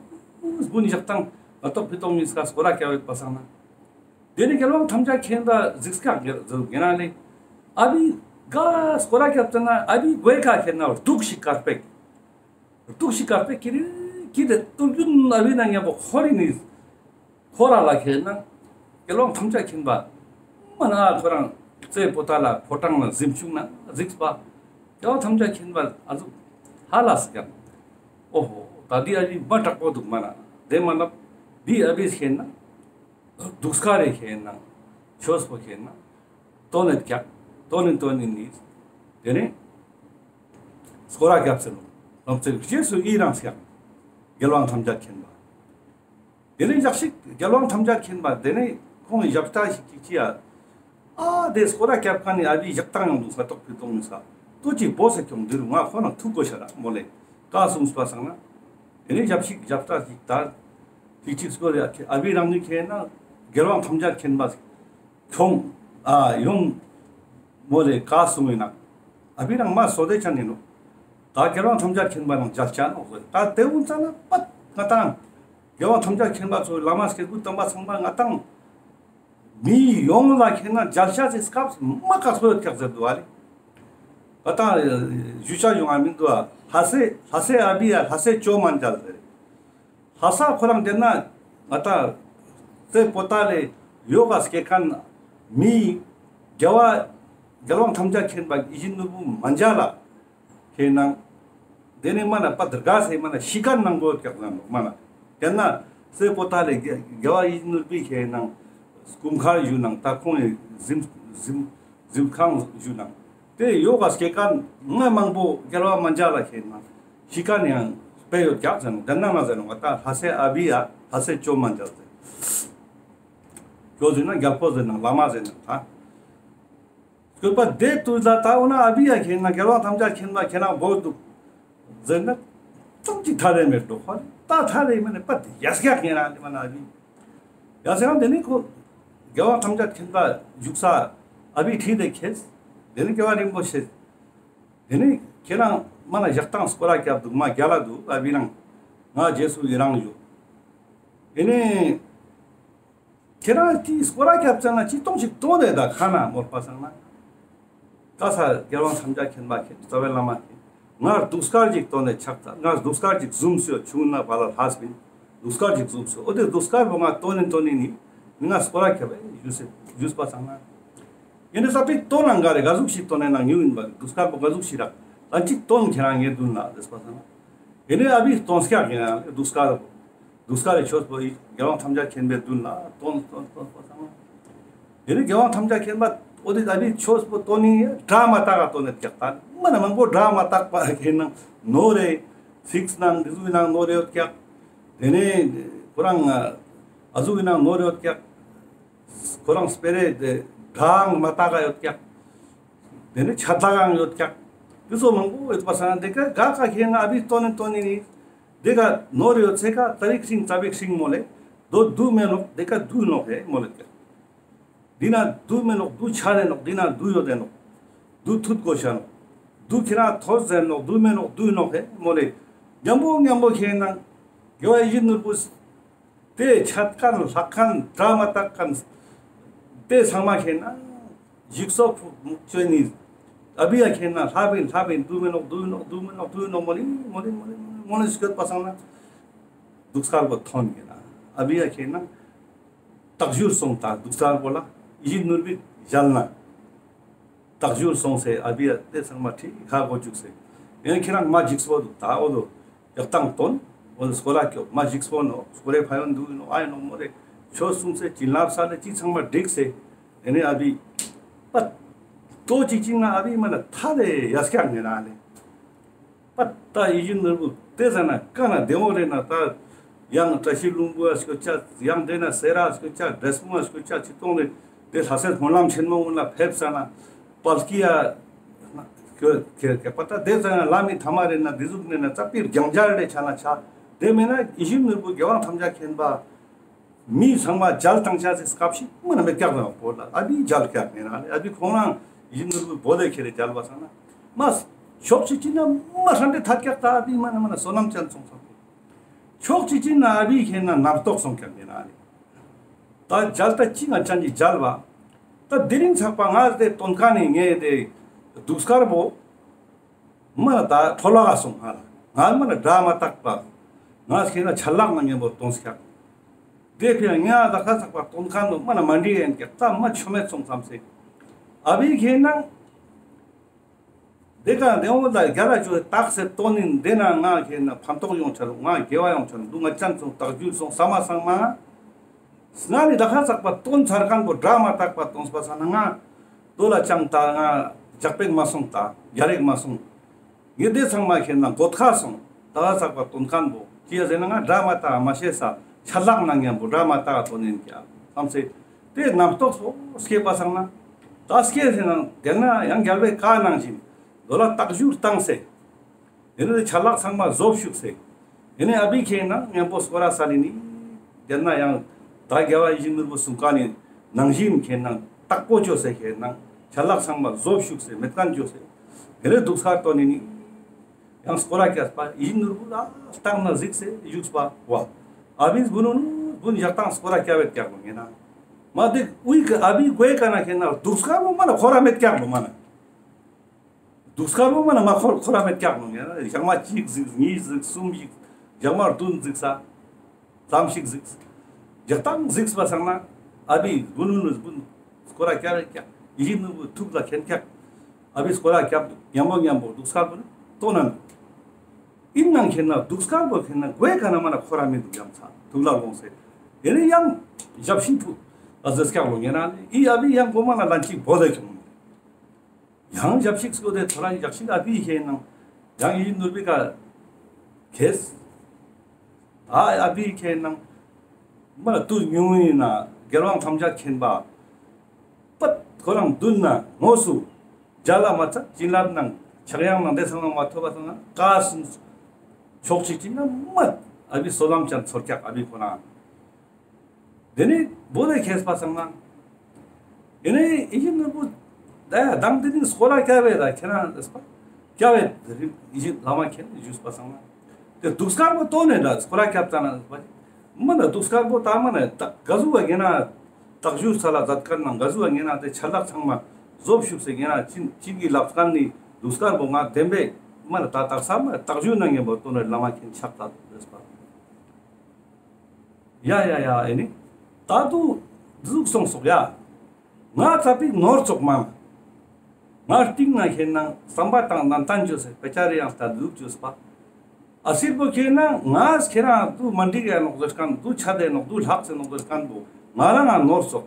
བུ་ནི་ཞག་དང་ང་ཏོག་ཕི་ཏོག་ཉིས་ཀ་སྐོར་ར་སྐྱ་བེད་པ་སང་ན། དེ་ནི་རྒྱལ་དབང་ཐམས་ཅད་མཁྱེན་པ་གཟིགས་ཀྱང་ངེ་ན་ལེ། ཨ་བི་ག་སྐོར་ར་སྐྱབས་ཙ་ན་ཨ་བི་གོས་ཀ་ཁེ་ན་གདུགས་ཤིག་དཀར་པེག། གདུགས་ཤིག་དཀར་པེ་ཀི་རི་ཀི་དེ་ཏུ་རྒྱུན་ཨ་བི་ན་ཉམ་པོ་ཁོ་རི་ནི་ཁོ་ར་ལ་ཁེ་ན་རྒྱལ་དབང་ཐམས་ཅད་མཁྱེན་པ་མ་ན་ཁོ་རང་རྩེ་པོ་ཏ་ལ་ཕོ་བྲང་ལ་གཟིམ་ཆུང་ན་གཟིགས་པ་རྒྱལ་དབང་ཐམས་ཅད་མཁྱེན་པ་ཨ་ཟུག་ཧ་ལ་སི་ཀྱང་ཨོ་ཧོ་ད་འདི་ཨ་བི་མ་དྲག་པོ་འདུག་མ་ན་དེ་མ་ལབ་འདི་ཨ་བི་ཁེ་ན་གདུགས་དཀར་རེ་ཁེ་ན་ཆོས་པོ་ཁེ་ན་ཏོ་ནེ་ཀྱག་ཏོ་ནེ་ཏོ་ནེ་ནི་དེ་ནེ་སྐོར་ར་རྒྱབ་ཟེར་ནོ། ལམ་ཚེ་རྗེས་སུ་ཡི་རང་སྐྱག་རྒྱལ་དབང་ཐམས་ཅད་མཁྱེན་པ། དེ་ནེ་ཞག་ཞིག་རྒྱལ་དབང་ཐམས་ཅད་མཁྱེན་པ་དེ་ནེ་ཁོང་གི་ཞབས་ལྟ་ཞིག་ཅིག་ཅི་ཡ། ཨ་དེ་སྐོར་ར་རྒྱབ་ཁན་ནི་ཨ་བི་ཞག་དང་ཡོང་འདུག་ས་ཏོག་ཕི་ཏོག་མི་ས། ཏོ་ཅི་བོ་སེ་ཁྱོང་འདི་རུ་ང་ཁོ་ན་ཐུག་གོ་ཤ་ར་མོ་ལེ། ཀ་གསུངས་པ་སང་ན། དེ་ནེ་ཞག་ཞིག་ཞབས་ལྟ་ཞིག་ད། ཅིག་ཅིག་སྐོར་ར་ཨ་བི་རང་ནི་ཁེ་ན་རྒྱལ་དབང་ཐམས་ཅད་མཁྱེན་པ། ཁྱོང་ཨ་ཡོང་མོ་ལེ་ཀ་གསུང་ཡིན་ན། ཨ་བི་རང་མ་སོ་དེ་ཆ་ནི་ནོ། ད་རྒྱལ་དབང་ཐམས་ཅད་མཁྱེན་པ་རང་མཇལ་ཆ་ནོ། ད་དེ་འུན་ཙ་ན་པད་ང་དང་རྒྱལ་དབང་ཐམས་ཅད་མཁྱེན་པ་ཚོ་བླ་མ་སྐྱེས་བུ་དམ་པ་ཚང་མ་ང་དང་མི་ཡོང་ལ་ཁེ་ན་མཇལ་ཆ་ཅེས་སྐབས་མ་ཀ་སོ་ཡོད་ཀྱག་ཟེར་འདུག་ཨ་ལེ། ང་དང་ཞུ་ཆ་ཡོང་ང་མི་འདུག་ཨ། ལྷ་སའི་ལྷ་སའི་ཨ་བི་ཡ་ལྷ་སའི་ཇོ་མན་ཇལ་ཟེར། ལྷ་ས་ཁོ་རང་དེ་ན་ང་ད་རྩེ་པོ་ཏ་ལེ་ཡོ་ག་སྐྱེ་ཁན་མི་རྒྱལ་བ་རྒྱལ་དབང་ཐམས་ཅད་མཁྱེན་པ་ཡིད་བཞིན་ནོར་བུ་མ་མཇལ་ལ་ཁེ་ན་དེ་ནེ་མ་ན་པ་དར་ག་སེ་མ་ན་ཤི་ཁན་ནང་གོ་ཀྱག་ན་མ་ན་དེ་ན་རྩེ་པོ་ཏ་ལེ་རྒྱལ་བ་ཡིད་བཞིན་ནོར་བུའི་ཁེ་ན་སྐུ་མཁར་ཞུ་ནང་ད་ཁོང་ཡི་གཟིམ་གཟིམ་གཟིམ་ཁང་ཞུ་ནང་དེ་ཡོ་ག་སྐྱེ་ཁན་ང་མང་པོ་རྒྱལ་བ་མ་མཇལ་ལ་ཁེ་ན་ཤི་ཁན་ཡང་དཔེ་ཡོད་ཀྱག་ཟེར་ནོ། དེ་ན་ང་ཟེར་ནོ་ང་ད་ལྷ་སའི་ཨ་བི་ཡ་ལྷ་སའི་ཇོ་མན་ཇལ་ཟེར། ཇོ་ཟེར་ན་རྒྱལ་པོ་ཟེར་ན་བླ་མ་ཟེར་ན་ད། སྐྱོད་པ་དེ་དུས་ལ་ད་འོ་ན་ཨ་བི་ཡ་ཁེ་ན་རྒྱལ་དབང་ཐམས་ཅད་མཁྱེན་པ་ཁེ་ན་བོ་འདུག་ཟེར་ན་ཅུང་ཅིག་ཐ་རེ་མེད་འགྲོ་ཁོ་ད་ཐ་རེ་མེད་ནི་པ་དེ་ཡ་སྐྱག་ཁེ་ན་དེ་མ་ན་ཨ་བི་ཡ་སེ་ཡང་དེ་ནི་ཁོ་རྒྱལ་དབང་ཐམས་ཅད་མཁྱེན་པ་བཞུགས་ས་ཨ་བི་ཁྲིད་དེ་ཁེས་དེ་ནི་རྒྱལ་བ་རིན་པོ་ཆེ། དེ་ནེ་ཁྱེད་རང་མ་ན་ཞག་དང་སྐོར་ར་རྒྱབ་འདུག་མ་རྒྱལ་ལ་འདུག་ཨ་བི་རང་ང་རྗེས་སུ་ཡི་རང་ཞུ། དེ་ནེ་ཁྱེད་རང་ཅི་སྐོར་ར་རྒྱབ་ཙ་ན་ཅི་གཏོང་ཞིག་གཏོང་དེ་ད་ཁ་ན་མོར་པ་སང་ན། ཀ་ས་རྒྱལ་དབང་ཐམས་ཅད་མཁྱེན་པ་མཁྱེན་རྩ་བའི་བླ་མ་མཁྱེན། ང་གདུགས་དཀར་ཅིག་བཏོན་ནས་ཆགས་ད། ང་གདུགས་དཀར་ཅིག་བཟུམ་སོ་ཆུང་ན་བ་ལ་ལྷག་པིན། གདུགས་དཀར་ཅིག་བཟུམ་སོ། འོ་དེ་གདུགས་དཀར་པོ་ང་བཏོན་ནས་བཏོན་ནས་ནི་ང་སྐོར་ར་ཁྱབ་པའི་ཞུས་སེ་ཞུས་པ་སང་ན། ཡིན་ནི་ས་པིག་བཏོན་ན་འགའ་རེ་ག་ཟུག་ཞིག་བཏོན་ནས་ན་ཉུང་ཡིན་པ་གདུགས་དཀར་པོ་ག་ཟུག་ཞིག་རག་ལན་ཅིག་བཏོན་ཁྱེད་རང་ངའི་མདུན་ལ་ཟེར་པ་སང་ན། ཡིན་ནི་ཨ་བི་བཏོན་སྐྱག་ཡིན་ན་གདུགས་དཀར་པོ། གདུགས་དཀར་རི་ཆོས་པོ་ཡི་རྒྱལ་དབང་ཐམས་ཅད་མཁྱེན་པའི་མདུན་ལ་བཏོན་བཏོན་བཏོན་བཏོན་བཏོན། དེ་ནི་རྒྱལ་དབང་ཐམས་ཅད་མཁྱེན་པ་འོ་དེ་ཨ་བི་ཆོས་པོ་བཏོན་ནི་དགྲ་མ་དག་ག་བཏོན་ནི་ཀྱག་ད་མ་ན་མང་པོ་དགྲ་མ་དག་པ་ཁེ་ནང་ནོར་རེ་ཚིགས་ནང་འདི་ཟུག་ནང་ནོར་རེ་ཡོད་ཀྱག་དེ་ནི་ཁོ་རང་ཨ་ཟུག་ནང་ནོར་རེ་ཡོད་ཀྱག་ཁོ་རང་སྤེ་རེ་དེ་དགྲའང་མ་དག་ག་ཡོད་ཀྱག་དེ་ནི་ཆད་ལྷག་ཡང་ཡོད་ཀྱག་དེ་ཚོ་མང་པོ་ཡོད་པ་སང་དེ་ཀ་ག་ཀ་ཁེ་ན་ཨ་བི་བཏོན་ནི་བཏོན་ནི་ནི། དེ་ཀ་ནོར་ཡོད་ཚེ་ཀ་ཙ་བིག་ཤིང་ཙ་བིག་ཤིང་མོ་ལེ། དོ་དུ་མེ་ནོག་དེ་ཀ་དུ་ནོག་ཧེ་མོ་ལེ་ཀ། དེ་ན་དུ་མེ་ནོག་དུ་ཆ་རེ་ནོག་དེ་ན་དུ་ཡོད་དེ་ནོག་དུ་ཐུད་གོ་ཤ་ནོག་དུ་ཁྱེད་རང་ཐོར་ཟེར་ནོག་དུ་མེ་ནོག་དུ་ནོག་ཧེ་མོ་ལེ། མཉམ་པོ་མཉམ་པོ་ཁེ་ན། དགེ་བ་ཡིད་བཞིན་ནོར་བུ། དེ་ཆད་མཁན་ལྷག་མཁན་དགྲ་མ་དག་མཁན། དེ་ཚང་མ་ཁེ་ན། འཇིགས་སོགས་མུག་ཅོས་ནི། ཨ་བི་ཡ་ཁེ་ན་ལྷ་བིན་ལྷ་བིན་དུ་མེ་ནོག་དུ་ནོག་དུ་མེ་ནོག་དུ་ནོག་མོ་ལི་མོ་ལི་མོ་ལི་མོ་ལི་མོ་ལི་སྐྱོད་པ་སང་ན། གདུགས་དཀར་པོ་ཐོན་ཁེ་ན། ཨ་བི་ཡ་ཁེ་ན། རྟག་བཞུར་སོང་ད་གདུགས་དཀར་པོ་ལ་ཡིད་བཞིན་ནོར་བུའི་ཞལ་ན། རྟག་བཞུར་སོང་སེ་ཨ་བི་ཡ་དེ་ཚང་མ་ཁྲིད་ཁ་གོ་བཅུག་སེ། ཡང་ཁྱེད་རང་མ་འཇིགས་པོ་འདུག་ད་འོ་དོ། ཡག་ཏང་དོན། འོ་དོ་སྐོར་ར་སྐྱོབ་མ་འཇིགས་པོ་ནོ་སྐོར་རེ་ཕ་ཡོན་འདུག་ནོ་ཨ་ཡ་ནོ་མོ་རེ། ཆོས་གསུངས་སེ་བྱིན་རླབས་ས་ལེ་ཅི་ཚང་མ་འགྲིག་སེ། ཨེ་ནེ་ཨ་བི། པ། ཏོ་ཅིག་ཅིག་ན་ཨ་བི་མ་ན་ཐ་རེ་ཡ་སྐྱག་ངེ་ར་ལེ། པ་ད་ཡིད་བཞིན་ནོར་བུ་དེ་ཟ་ན་ཀ་ན་བདེ་བོ་རེ་ན་ད། ཡང་བཀྲ་ཤིས་ལྷུན་པོ་ཡ་སྐྱོ་ཅ་ཡང་དེ་ན་སེ་ར་སྐྱོ་ཅ་འབྲས་སྤུངས་ཡ་སྐྱོ་ཅ་ཅི་གཏོང་རེ། དེ་ལྷ་སའི་སྨོན་ལམ་ཆེན་མོ་ཀུན་ལ་ཕེབས་ས་ན། པལ་ཀི་ཡ། སྐྱོ་ཁེ་ཁེ་པ་ད་དེ་ཟ་ན་ལ་མི་ཐ་མ་རེ་ན་དེ་ཟུག་ནེ་ན་ཙ་པིར་རྒྱང་རྒྱལ་རེ་ཆ་ན་ཆ། དེ་མེད་ན་ཡིད་བཞིན་ནོར་བུ་རྒྱལ་དབང་ཐམས་ཅད་མཁྱེན་པ། མི་ཚང་མ་མཇལ་བཏང་ཆ་ཟིག་སྐབས་ཤིག་མ་ན་མེད་ཀྱག་ན་བོ་ལ་ཨ་བི་མཇལ་ཀྱག་ནེ་ན་ཨ་བི་ཁོང་རང་ཡིད་བཞིན་ནོར་བུ་བོ་ལེ་ཁྱེར་རེ་མཇལ་བ་སང་ན། མ་ཕྱོགས་གཅིག་ཅིག་ན་མ་ཧྲན་ཏེ་ཐད་ཀྱག་ད་ཨ་བི་མ་ན་མ་ན་བསོད་ནམས་ཅན་སོང་སོང་། ཕྱོགས་གཅིག་ཅིག་ན་ཨ་བི་ཁྱེད་ན་རྣམ་རྟོག་སོང་ཀྱག་ནེ་ན་ཨ་ནི། ད་མཇལ་ད་ཅི་ང་ཅན་གྱི་མཇལ་བ། ད་དེ་རིང་ཚག་པ་ང་དེ་དོན་ཀ་ནི་ངས་དེ་གདུགས་དཀར་པོ། མ་ན་ད་འཕྲོ་བརླག་ག་སོང་ང་ལ། ང་མ་ན་དགྲ་མ་དག་པ། ང་ཁྱེད་ན་ཆད་ལྷག་ན་ངན་པོ་གཏོང་སྐྱག་དེ་ཕི་ཡ་ང་ད་ཁ་ཚག་པ་དོན་ཀ་ནོ་མ་ན་མ་འདྲི་ཡན་ཀྱག་ད་མ་ཆོ་མེད་སོང་བསམ་སེ། ཨ་བི་ཁྱེད་ན། དེ་ཀ་དེ་འོ་ད་རྒྱ་ར་ཅོ་ཏག་སེ་ཏོ་ནིན་དེ་ན་ང་ཁྱེད་ན་ཕན་ཐོགས་ཡོང་ཆ་ལུ་ང་དགེ་བ་ཡོང་ཆ་ལུ་འདུག་ང་ཅན་ཚོ་རྟག་བརྒྱུད་སོང་ས་མ་སང་མ། ང་ནི་ད་ཁ་ཚག་པ་ཏོན་ཚར་མཁན་པོ་དགྲ་མ་དག་པ་ཏོན་པ་ས་ན་ང་། དོ་ལ་ཅང་ད་ང་ཇག་པེག་མ་སོང་ད་རྒྱ་རེག་མ་སོང་། ངས་དེ་ཚང་མ་ཁྱེད་ན་གོད་ཁ་སོང་ད་ཁ་ཚག་པ་ཏོན་མཁན་པོ་ཅི་ཡ་ཟེར་ན་ང་དགྲ་མ་དག་མ་ཤེས་ས་ཆད་ལྷག་ན་ངན་པོ་དགྲ་མ་དག་ཏོན་ཡིན་ཀྱག་བསམ་སེ། དེ་རྣམ་རྟོག་སོ་སྐྱེས་པ་སང་ན། ད་སྐྱེས་ཟེར་ན་དེ་ན་ཡང་རྒྱལ་བའི་བཀའ་ནང་བཞིན། དོ་ལ་རྟག་བཞུར་བཏང་སེ། དེ་ནས་ཆད་ལྷག་ཚང་མ་བཟོ་བཅུག་སེ། དེ་ནས་ཨ་བི་ཁྱེད་ན་མཉམ་པོ་སྐོར་ར་ས་ལི་ནི། དེ་ན་ཡང་ད་རྒྱལ་བ་ཡིད་བཞིན་ནོར་བུ་གསུང་མཁན་ནི་ནང་བཞིན་ཁྱེད་ན་རྟག་པོ་བཅོས་སེ་ཁྱེད་ན་ཆད་ལྷག་ཚང་མ་བཟོ་བཅུག་སེ་མེད་མཁན་བཅོས་སེ། དེ་ནས་གདུགས་དཀར་ཏོ་ནི་ནི། ཡང་སྐོར་ར་སྐྱབས་པ་ཡིད་བཞིན་ནོར་བུ་ལ་བཏང་ན་གཟིགས་སེ་བཞུགས་པ་བ། ཨ་བིས་བུ་ནུ་ནུ་བུན་ཡག་དང་སྐོར་ར་སྐྱབས་བེད་ཀྱག་ལོ་ངེ་ན། མ་དེ་དབུས་ཀྱི་ཨ་བི་གོས་ཀ་ན་ཁྱེད་ན་གདུགས་དཀར་མོ་མ་ན་ཁོ་ར་མེད་ཀྱག་ལོ་མ་ན། གདུགས་དཀར་པོ་མ་ན་མ་ཁོ་ཁོ་ར་མེད་ཀྱག་ནོ་ཡ་ན་ཞག་མ་གཅིག་གཟིགས་གཉིས་གཟིགས་གསུམ་གཟིགས་ཞག་མ་བདུན་གཟིགས་ས་ཙམ་ཞིག་གཟིགས། ཞག་དང་གཟིགས་པ་སང་ན་ཨ་བི་བུ་ནུ་ནུ་བུན་སྐོར་ར་སྐྱབས་ཀྱག་ཡིད་བཞིན་ནོར་བུ་ཐུགས་ལ་མཁྱེན་ཀྱག་ཨ་བི་སྐོར་ར་སྐྱབས་འདུག་མཉམ་པོ་མཉམ་པོ་གདུགས་དཀར་པོ་ནི་ལྟོ་ན་ནི། ཡིན་ནང་ཁྱེད་ན་གདུགས་དཀར་པོ་ཁྱེད་ན་གོས་ཀ་ན་མ་ན་ཁོ་ར་མི་འདུག་ཡང་ཚ་ཐུགས་ལ་ལོངས་སེ། དེ་ནི་ཡང་ཞབས་ཕྱི་ཐུགས་ལ་ཟེར་ཀྱག་ལོ་ངེ་ན་ནི་ཨི་ཨ་བི་ཡང་གོ་མ་ན་ལན་གཅིག་བོ་ལེ་ཁྱོང་། ཡང་ཞབས་ཕྱི་སྐོར་དེ་ཐོ་རངས་ཞག་ཤིག་ཨ་བི་ཁྱེད་ནང་ཡང་ཡིད་ནོར་བུའི་ཀ་ཁེས། ཨ་ཨ་བི་ཁྱེད་ནང་མ་ལ་དུས་ཉུང་ཡིན་ན་རྒྱལ་དབང་ཐམས་ཅད་མཁྱེན་པ་པད་ཁོ་རང་མདུན་ན་དངོས་སུ་མཇལ་ལ་མ་ཚད་བྱིན་རླབས་ནང་ཕྱག་དབང་ནང་དེ་ཚང་མ་མ་ཐོབ་པ་སང་ན་བཀའ་གསུངས་ཕྱོགས་གཅིག་ཅིག་ན་མ་ཨ་བི་བསོད་ནམས་ཅན་ཚོར་ཀྱག་ཨ་བི་ཁོ་རང་། དེ་ནས་བོད་དེ་ཁེས་པ་སང་ན། དེ་ནས་ཡིད་བཞིན་ནོར་བུ་ད་ཡ་དང་དེ་ནས་སྐོར་ར་སྐྱབས་བེད་ད་ཁྱེད་རང་ཨེས་པ་སྐྱབས་བེད་རིམ་ཡིད་བཞིན་བླ་མ་མཁྱེན་ཞུས་པ་སང་ན། དེ་གདུགས་དཀར་པོ་ལྟོ་ནས་ད་སྐོར་ར་སྐྱབས་ཙ་ན་ཨེས་པ། མ་ན་གདུགས་དཀར་པོ་ད་མ་ན་ད་ག་ཟུག་བ་ངེ་ན་རྟག་བཞུགས་ས་ལ་མཛད་མཁན་ནང་ག་ཟུག་བ་ངེ་ན་དེ་ཆད་ལྷག་ཚང་མ་ ཟོབ་ཤུགས་སེ་ཉེ་རང་ཅིན་ཅིན་གྱི་ལབ་ཁན་ནི་དུག་སྐར་པོ་ང་དེན་པའི་མ་ལ་ཏག་ཏག་ས་མ་ལ་ཏག་ཞུ་ན་ངེ་བོ་ཏོན་རེ་བླ་མ་ཁྱེན་ཆག་ཏ་རེས་པ། ཡ་ཡ་ཡ་ཨེ་ནི་ཏ་དུ་དུག་སོང་སོག་ཡ། ང་ཙ་པིག་ནོར་ཙོག་མ། ང་སྟིང་ན་ཁེན་ན་སམ་པ་ཏང་ནན་ཏན་ཅོས་སེ་པེ་ཅ་རེ་ཡང་ཏ་དུག་ཅོས་པ། ཨ་སིར་པོ་ཁེན་ན་ང་ཁེ་རང་དུ་མན་དི་ག་ནོག་ཟེར་ཁན་དུ་ཆ་དེ་ནོག་དུ་ལྷག་ཚེ་ནོག་ཟེར་ཁན་པོ་ང་རང་ང་ནོར་ཙོག།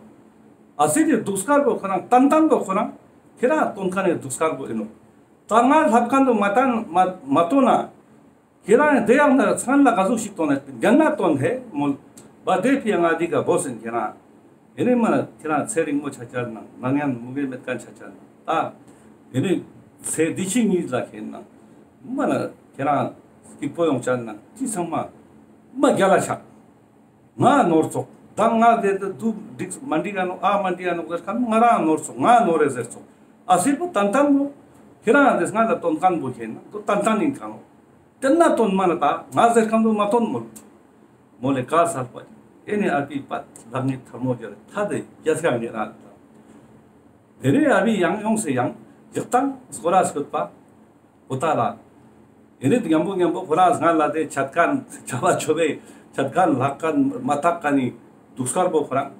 ཨ་སིར་དི་དུག་སྐར་པོ་ཁོ་རང་ཏན་ཏན་པོ་ཁོ་རང་ཁེ་རང་ཏོན་ཁན་ནི་དུག་སྐར་པོ་ཨིན་ནོག། ཏ་ང་ལྷབ་ཁན་དུ་མ་ཏན་མ་མ་ཏོན་ན། ཁྱེ་རང་དེ་ཡང་ན་ཚང་ལ་ག་ཟུག་ཞིག་ཏོན་ནས་རྒྱ་ན་ཏོན་ཧེ་མོལ། བ་དེ་ཕི་ཡང་ང་འདི་ག་བོ་སེན་ཁྱེ་རང་། ཨེ་ནི་མ་ན་ཁྱེ་རང་ཚེ་རིང་མོ་ཆ་ཆ་ན་ནང་ཡང་མུ་གེ་མེད་ཁན་ཆ་ཆ་ན་ད། ཨེ་ནི་ཚེ་འདི་ཕྱི་གཉིས་ལ་ཁེན་ན། མ་ན་ཁྱེ་རང་སྐྱིད་པོ་ཡོང་ཆ་ན་ཅི་ཚང་མ་མ་རྒྱལ་ལ་ཆགས། ང་ནོར་ཙོག། ད་ང་དེ་དུ་འགྲིག་མ་འགྲིག་ག་ནོག་ཨ་མ་འགྲིག་ག་ནོག་ཟེར་ཁན་ང་རང་ནོར་ཙོག་ང་ནོར་རེ་ཟེར་ཙོག། ཨ་སིར་པོ་ཏན་ཏན་མོ། ཁྱེ་རང་དེ་ང་ལ་ཏོན་ཁན་པོ་ཁེན་ན་དུ་ཏན་ཏན་ཨིན་ཁ་ནོག། ཏེན་ན་ཏོན་མ་ན་ད་ང་ཟེར་ཁན་དུ་མ་ཏོན་མོལ། མོལ་ལེ་ཀ་སར་པ། ཨེ་ནི་ཨ་བི་པ་ལག་ནི་ཐལ་མོ་རྒྱལ་ཐ་དེ་རྒྱལ་ཁ་ངེ་རང་ད། དེ་ནས་ཨ་བི་ཡང་ཡོང་སེ་ཡང་ཇག་ཏང་སྐོར་ར་སྐོད་པ། པོ་ཏ་ལ། ཨེ་ནི་ཉམ་པོ་ཉམ་པོ་ཁོ་རང་ང་ལ་དེ་ཆད་ཁན་ཆ་བ་ཆོ་བེ་ཆད་ཁན་ལྷག་ཁན་མ་ཐག་ཁན་ནི་དུག་སྐར་པོ་ཁོ་རང་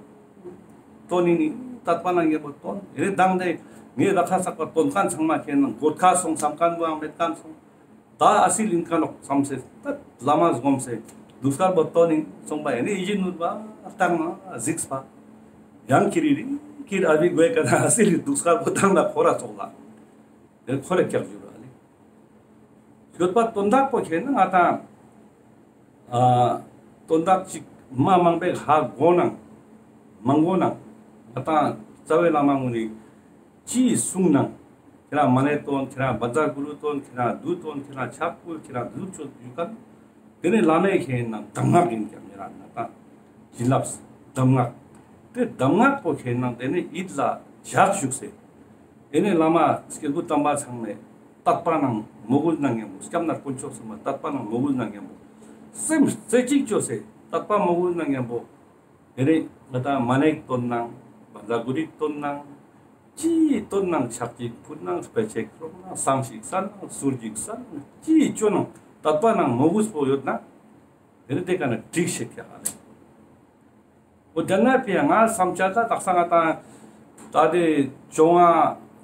ཏོན་ནི་ནི་ཏད་པ་ན་ཉམ་པོ་ཏོན། ཨེ་ནི་དང་དེ་ངེ་ད་ཁ་སག་པ་ཏོན་ཁན་ཚང་མ་ཁེན་ན་གོད་ཁ་སོང་སམ་ཁན་བོའང་མེད་ཁན་སོང་། ད་ཨ་སི་ལིན་ཁ་ནོག་སམ་སེ་ད་བླ་མ་སྒོམ་སེ་དུག་སྐར་པོ་ཏོན་ནི་སོང་པ། ཨེ་ནི་ཨི་ཇི་ནུར་བ་ལྟར་ན་གཟིགས་པ། ཡང་ཁྱེ་རི་རི་ཁྱེ་ར་བི་གོས་ཀ་ན་ཨ་སི་ལི་དུག་སྐར་པོ་ཏང་ན་ཁོ་ར་ཙོག་ལ། དེ་ཁོ་རེ་ཀྱག་ཞུ་ར་ལེ། སྐྱོད་པ་དོན་དག་པོ་ཁེན་ན་ང་ཏང་། ཨ་དོན་དག་ཅིག་མ་མང་པོའི་ཧ་གོ་ནང་། མང་གོ་ནང་། ང་ཏང་རྩ་བའི་བླ་མ་ངོ་ནི་ཅི་གསུང་ནང་། ཁྱེ་རང་མ་ཎི་ཏོན། ཁྱེ་རང་བཛྲ་གུ་རུ་ཏོན། ཁྱེ་རང་བདུད་ཏོན། ཁྱེ་རང་ཕྱག་ཕུལ། ཁྱེ་རང་བདུད་ཅོ་ཡུ་ཀ། དེ་ནས་བླ་མའི་ཁེན་ན་གདམས་ངག་ཡིན་ཀྱང་མི་ར་ན་ད་བྱིན་རླབས་གདམས་ངག། དེ་གདམས་ངག་པོ་ཁེན་ན་དེ་ནས་ཡིད་ལ་འཇགས་བཅུག་སེ། དེ་ནས་བླ་མ་སྐྱེས་བུ་དམ་པ་ཚང་མས་དད་པ་ནང་མོས་གུས་ནང་ཉམ་པོ། སྐྱབས་གནས་དཀོན་མཆོག་གསུམ་མ་དད་པ་ནང་མོས་གུས་ནང་ཉམ་པོ། སེམས་རྩེ་གཅིག་བཅོས་སེ་དད་པ་མོས་གུས་ནང་ཉམ་པོ། དེ་ནས་ང་ཏང་མ་ཎི་ཏོན་ནང་བཛྲ་གུ་རུ་ཏོན་ནང་། ཅི་ཏོན་ནང་ཕྱག་གཅིག་ཕུལ་ནང་སྤེ་ཆ་ཁྱེར་ནང་བསང་ཞིག་བསང་ནང་གསུར་ཞིག་བསང་ནང་ཅི་ཅོ་ནང་དད་པ་ནང་མོས་གུས་པོ་ཡོད་ན། དེ་ནི་དེ་ཀ་ན་འགྲིག་ཤེས་ཀྱག་ཨ་ལེ། འོ་དེ་ན་ཕི་ཡ་ང་བསམ་འཆར་ད་དག་ས་ང་ཏང་ད་དེ་བཅོ་ལྔ་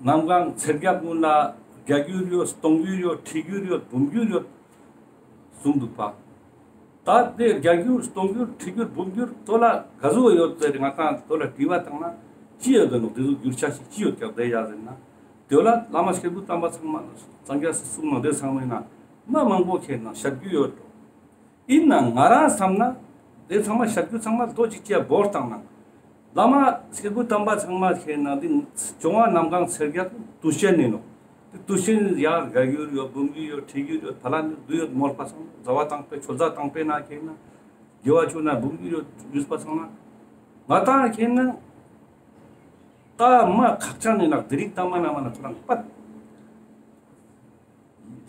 གནམ་གང་ཚེས་བརྒྱད་གུན་ལ་བརྒྱ་འགྱུར་ཡོད། སྟོང་འགྱུར་ཡོད། ཁྲི་འགྱུར་ཡོད། འབུམ་འགྱུར་ཡོད་གསུངས་འདུག་པ། ད་དེ་བརྒྱ་འགྱུར་སྟོང་འགྱུར་ཁྲི་འགྱུར་འབུམ་འགྱུར་དོ་ལ་ག་ཟུག་ཡོད་ཟེར་ང་ཏང་དོ་ལ་དྲི་བ་བཏང་ན་ཅི་ཡོད་དོ་ནོག། དེ་ཟུག་འགྱུར་ཆ་ཞིག་ཅི་ཡོད་ཀྱག་དེ་ཡ་ཟེར་ན། དེ་ལ་བླ་མ་སྐྱེས་བུ་དམ་པ་ཚང་མ་སངས་རྒྱས་སི་གསུང་ནང་དེ་ཚང་མའི་ནང་མ་མང་པོ་ཁེན་ན་བཤད་རྒྱུ་ཡོད་དོ། ཡིན་ནའང་ང་རང་བསམ་ན་དེ་ཚང་མ་བཤད་རྒྱུ་ཚང་མ་ལོ་ཅིག་ཅེས་བོར་བཏང་ན། བླ་མ་སྐྱེས་བུ་དམ་པ་ཚང་མ་ཁེན་ན་དེ་བཅོ་ལྔ་གནམ་གང་ཚེས་བརྒྱད་དུས་ཆེན་ཡིན་ནོག། དེ་དུས་ཆེན་ཡར་བརྒྱ་འགྱུར་ཡོད། འབུམ་འགྱུར་ཡོད། ཁྲི་འགྱུར་ཡོད། ཕ་ལ་ནི་བདུད་ཡོད་མོལ་པ་སང་ཟླ་བ་དང་པོའི་ཆོས་ཟླ་དང་པོའི་ནང་ཁེན་ན་དགེ་བ་བཅུ་ན་འབུམ་འགྱུར་ཡོད་ཞུས་པ་སང་ན། ང་ཏང་ཁེན་ན་ད་མ་ཁག་ཅན་ནི་ནག་དེ་རིང་ད་མ་ན་མ་ན་ཁོ་རང་པད།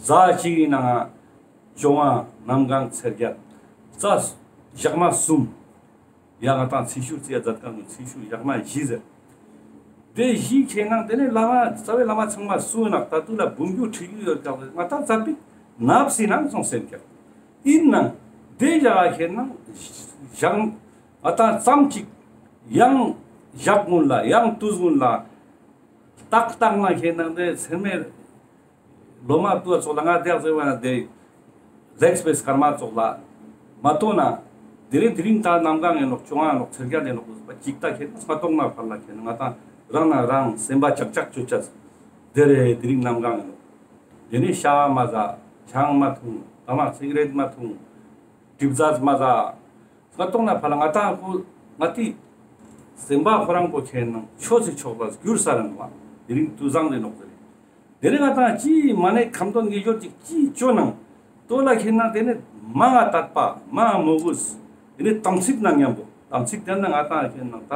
ཟླ་གཅིག་གི་ནང་བཅོ་ལྔ་གནམ་གང་ཚེས་བརྒྱད། ཟླ་ཞག་མ་གསུམ། ཡ་ང་ཏང་ཚེས་ཞུགས་རྩིས་ཡ་མཛད་ཁན་ནི་ཚེས་ཞུགས་ཞག་མ་བཞི་ཟེར། དེ་བཞི་ཁེན་ན་དེ་ནས་བླ་མ་རྩ་བའི་བླ་མ་ཚང་མ་གསུང་ན་ད་དུ་ལ་འབུམ་འགྱུར་ཁྲི་འགྱུར་ཡོད་ཀྱག་ང་ཏང་ཙ་པིག་ནབ་སི་ནང་སོང་སེམས་ཀྱག། ཡིན་ནའང་དེ་ཡ་ཁེན་ན་ཞག་ང་ཏང་ཙམ་ཅིག་ཡང་ཞག་གུན་ལ་ཡང་དུས་གུན་ལ་ཏག་ཏག་ན་ཁེན་ན་དེ་ཚེར་མའི་ལོ་མ་ཏུ་བ་ཙོགས་ལ་ང་དེ་ཟེར་བ་ན་དེ་ལེགས་པའི་སྐར་མ་ཙོགས་ལ་མ་ཏོ་ན། དེ་རིང་དེ་རིང་ད་གནམ་གང་ཡིན་ནོག། བཅོ་ལྔ་ཡིན་ནོག། ཚེས་བརྒྱད་ཡིན་ནོག། ཅིག་ད་ཁེན་ན་སྔ་ཏོག་ན་ཕར་ལ་ཁེན་ན་ང་ཏང་རང་ན་རང་སེམས་པ་ཅག་ཅག་ཅོ་ཅས། དེ་རེ་དེ་རིང་གནམ་གང་ཡིན་ནོག། དེ་ནས་ཤ་མ་ཟ། ཆང་མ་འཐུང་། ཏ་མ་སི་ག་རེཊ་མ་འཐུང་། གྲིབ་ཟས་མ་ཟ། སྔ་ཏོག་ན་ཕར་ལ་ང་ཏང་ཁོ་ང་ཏི་སེམས་པ་ཁོ་རང་པོ་ཁེན་ན་ཆོས་སི་ཕྱོགས་ལ་འགྱུར་ས་རང་བ། དེ་རིང་དུས་བཟང་ལས་ནོག་ཟེར། དེ་ནས་ང་ཏང་ཅི་མ་ནས་ཁ་འདོན་གྱི་ཞོར་ཅིག་ཅི་ཅོ་ནང་དོ་ལ་ཁེན་ན་དེ་ནས་མ་ང་དད་པ་མ་མོས་གུས། དེ་ནས་དམ་ཚིག་ནང་མཉམ་པོ། དམ་ཚིག་དེ་ན་ང་ཏང་ཁེན་ན་ད་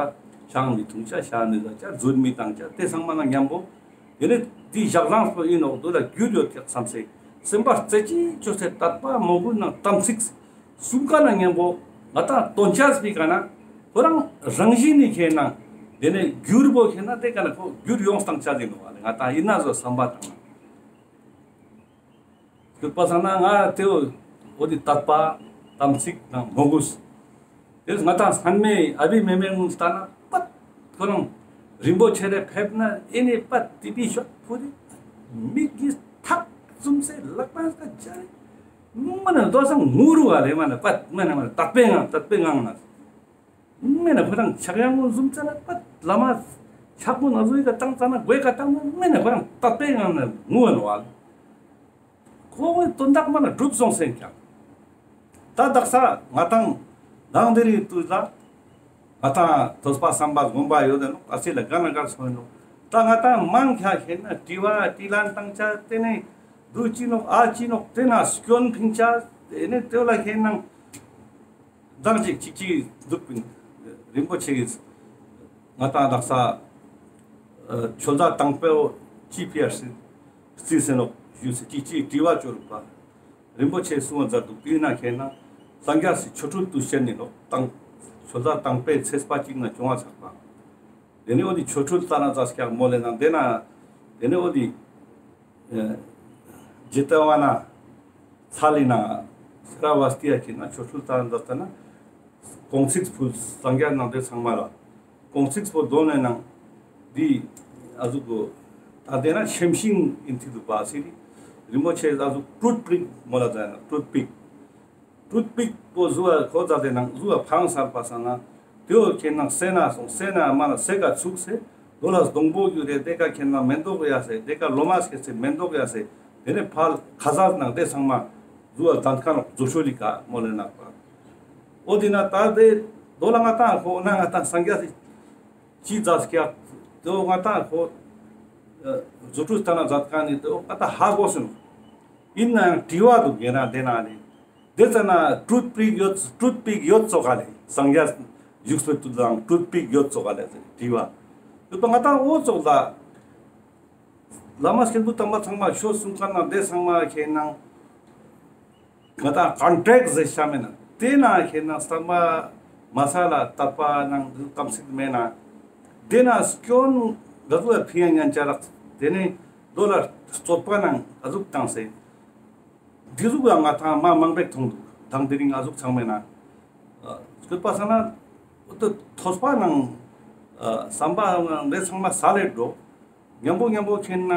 ཆང་མི་འཐུང་ཅ། ཤ་མི་ཟ་ཅ། རྫུན་མི་བཏང་ཅ། དེ་ཚང་མ་ནང་མཉམ་པོ། དེ་ནས་དེ་ཞག་བཟང་པོ་ཡིན་ནོག། དོ་ལ་རྒྱུ་ཡོད་ཀྱག་བསམ་སེ་སེམས་པ་རྩེ་གཅིག་ཅོས་སེ་དད་པ་མོས་གུས་ནང་དམ་ཚིག་གསུམ་ཀ་ནང་མཉམ་པོ་ང་ཏང་དོན་ཆ་སྤེ་ཀ་ན་ཁོ་རང་རང་བཞིན་ནི་ཁེན་ན་ དེ་ནས་འགྱུར་བོ་ཁེ་ན་དེ་ཀ་ན་ཁོ་འགྱུར་ཡོང་སྟངས་ཆ་ཟིན་ནོ་བ་ལེ། ང་ཏང་ཡིན་ན་བཟོ་བསམ་པ་བཏང་ན། སྐྱོད་པ་སང་ན་ང་དེ་འོ་དེ་དད་པ་དམ་ཚིག་དང་མོས་གུས། དེ་ང་ཏང་སྔན་མེ་ཨ་བི་མེ་མེ་ངུན་ལྟ་ན་པད་ཁོ་རང་རིན་པོ་ཆེ་རེ་ཕེབས་ན་ཨེ་ནེ་པད་ཏི་པི་ཤོད་ཕུ་རེ་མིག་གི་ཐག་ཙུམ་སེ་ལག་པ་སྐ་ཅ་རེ་མ་ན་དོ་སང་ངུ་རུ་བ་ལེ། མ་ན་པད་མ་ན་མ་ན་དད་པའི་ངང་དད་པའི་ངང་ན། མེ་ན་ཁོ་རང་ཕྱག་ཡང་ངོ་ཟུམ་ཙ་ན་པད་བླ་མ་ཕྱག་མོ་ན་ཟུ་ཡི་ཀ་བཏང་ཙ་ན་གོས་ཀ་བཏང་ན་མེ་ན་ཁོ་རང་དད་པའི་ངང་ན་ངུ་བ་ནོ་བ། ཁོ་བོའི་དོན་དག་མ་ན་གྲུབ་སོང་སེང་ཀྱང་། ད་དག་ས་ང་ཏང་དང་དེ་རིང་དུས་ལ་ང་ཏང་ཐོས་པ་བསམ་པ་སྒོམ་པ་ཡོད་དེ་ནོ། ཨ་སི་ལ་ག་ན་གར་སོང་ནོ། ད་ང་ཏང་མང་ཁྱ་ཁེ་ན་དྲི་བ་དྲི་ལན་བཏང་ཆ་དེ་ནས་འདུ་ཅི་ནོག་ཨ་ཅི་ནོག་དེ་ན་སྐྱོན་ཕིང་ཆ་དེ་ནས་དེ་ལ་ཁེ་ན། མདང་ཅིག་ཅིག་ཅིག་འདུག་པིན། རིན་པོ་ཆེ་གིས་ང་ཏང་དག་ས་ཆོས་ཟླ་དང་པོ་ཅི་ཕི་ཡར་སི་རྩིས་སེ་ནོག་ཞུས་སེ་ཅིག་ཅིག་དྲི་བ་ཅོ་རུག་པ། རིན་པོ་ཆེ་གསུང་བ་མཛད་འདུག་དེ་ན་ཁེ་ན་སངས་རྒྱས་སི་ཆོ་འཕྲུལ་དུ་བཤད་ནི་ནོག་དང་ཆོས་ཟླ་དང་པོའི་ཚེས་པ་གཅིག་ན་བྱུང་བ་ཚག་པ། དེ་ནས་འོ་དེ་ཆོ་འཕྲུལ་ལྟ་ན་ཛ་སྐྱག་མོ་ལེ་ན་དེ་ན་དེ་ནས་འོ་དེ། ཇི་ཏ་བ་ན་ཚ་ལི་ན་སྲ་བ་སྟི་ཡ་ཁེ་ན་ཆོ་འཕྲུལ་ལྟ་ན་ཛ་ལྟ་ན་གོང་ཚིགས་ཕུལ་སངས་རྒྱས་ནང་དེ་ཚང་མ་ལ་གོང་ཚིགས་པོ་དོན་ནས་ནང་འདི་ཨ་ཟུག་གོ་ད་དེ་ན་ཤེམ་ཤིང་ཨིན་ཐི་དུ་བ་སི་རི་རིན་པོ་ཆེ་ཨ་ཟུག་ཀྲུད་པིག་མོ་ལ་ཛ་ན་ཀྲུད་པིག་ཀྲུད་པིག་པོ་ཟུ་བ་ཁོ་ཛ་དེ་ནང་ཟུ་བ་ཕང་སར་པ་ས་ན་དེའོ་ཁེ་ན་སེ་ན་སོང་སེ་ན་མ་ན་སེ་ཀ་ཚུགས་སེ་དོ་ལ་སྡོང་པོ་གྱུ་རེ་དེ་ཀ་ཁེ་ན་མེན་ཏོག་ཡ་སེ་དེ་ཀ་ལོ་མ་སྐྱེ་སེ་མེན་ཏོག་ཡ་སེ་དེ་ནས་ཕལ་ཁ་ཟ་ནང་དེ་ཚང་མ་ཟུ་བ་དན་ཁ་ནོག་ཛོ་ཤོ་ལི་ཀ་མོ་ལེ་ནག་པ། འོ་དེ་ན་ད་དེ་དོ་ལ་ང་ཏང་ཁོ་ན་ང་ཏང་སངས་རྒྱས་སི་ཅི་ཛ་སྐྱག་དེའོ་ང་ཏང་ཁོ་ཨ་ཛོ་ཀྲུ་སྟ་ན་ཛ་ཀ་ནི་དེའོ་ང་ཏང་ཧ་གོ་སེ་ནོག་ཡིན་ན་ཡང་དྲི་བ་འདུག་ཡིན་ན་དེ་ན་ནི། དེ་ཙ་ན་ཀྲུད་པིག་ཡོད་ཀྲུད་པིག་ཡོད་ཙོག་ག་ལེ། སངས་རྒྱས་བཞུགས་པའི་དུས་དང་ཀྲུད་པིག་ཡོད་ཙོག་ག་ལེ་དྲི་བ། ཡོད་པ་ང་ཏང་འོ་ཙོག་ལ། བླ་མ་སྐྱེས་བུ་དམ་པ་ཚང་མ་ཆོས་གསུང་མཁན་ན་དེ་ཚང་མ་ཁེ་ན་ང་ཏང་ཀོན་ཊེག་ཟེར་ཤ་མེད་ན་དེ་ན་ཁེ་ན་བསམ་པ་མ་ས་ལ་དད་པ་ནང་དམ་ཚིག་མེད་ན་དེ་ན་སྐྱོན་ག་ཟུག་ལ་ཕི་ཡ་ཉན་ཆ་རག་དེ་ནས་དོ་ལ་རྩོད་པ་ནང་ག་ཟུག་བཏང་སེ། འདི་ཟུག་ཡང་ང་ཏང་མ་མང་པོ་མཐོང་འདུག་དང་དེ་རིང་ང་ཟུག་ཚང་མེད་ན། ཨ་སྐྱོད་པ་ས་ན་འོ་ཏོ་ཐོས་པ་ནང་ཨ་བསམ་པ་ནང་རེ་ཚང་མ་ས་ལེ་འགྲོ། མཉམ་པོ་མཉམ་པོ་ཁེ་ན་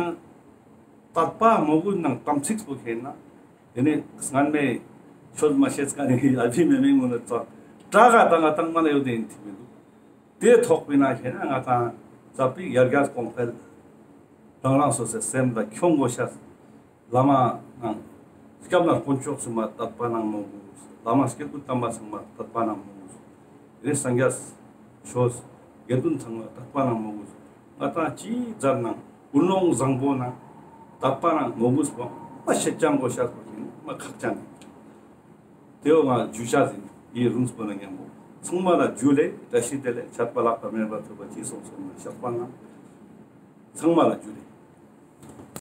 དད་པ་མོས་གུས་ནང་དམ་ཚིག་པོ་ཁེ་ན་དེ་ནས་སྔན་མེ་ཆོས་མ་ཤེས་ཀ་ནས་ཨ་བི་མེ་མེ་ངུ་ན་ཙག་དྲག་ག་དང་ང་ཏང་མ་ན་ཡོད་དེ་ཡིན་ཐིག་མི་འདུག་དེ་ཐོག་པའི་ན་ཁེ་ན་ང་ཏང་ཙ་པིག་ཡར་རྒྱས་གོང་འཕེལ་རང་རང་སོ་སོའི་སེམས་ལ་ཁྱོང་དགོས་ཤ། བླ་མ་ནང་སྐྱབས་གནས་དཀོན་མཆོག་གསུམ་ལ་དད་པ་ནང་མོས་གུས། བླ་མ་སྐྱེས་བུ་དམ་པ་ཚང་མ་དད་པ་ནང་མོས་གུས། རེ་སངས་རྒྱས་ཆོས་དགེ་འདུན་ཚང་མ་དད་པ་ནང་མོས་གུས། ང་ཏང་ཅི་ཛར་ནང་ཀུན་སློང་བཟང་པོ་ནང་དད་པ་ནང་མོས་གུས་པོ་མ་ཤེས་ཅང་དགོས་ཤ་པོ་ཁེ་ན་མ་ཁག་ཅང་ནི། དེའོ་ང་ཇུ་ཤ་ཟིན་ཡི་རུང་སྤོ་ན་མཉམ་པོ་ཚང་མ་ལ་ཇུ་ལེ་བཀྲ་ཤིས་བདེ་ལེགས་ཆད་པ་ལྷག་པ་མེད་པར་ཐུབ་པ་ཅི་སོང་སོང་ན་ཤག་པ་ན་ཚང་མ་ལ་ཇུ་ལེ།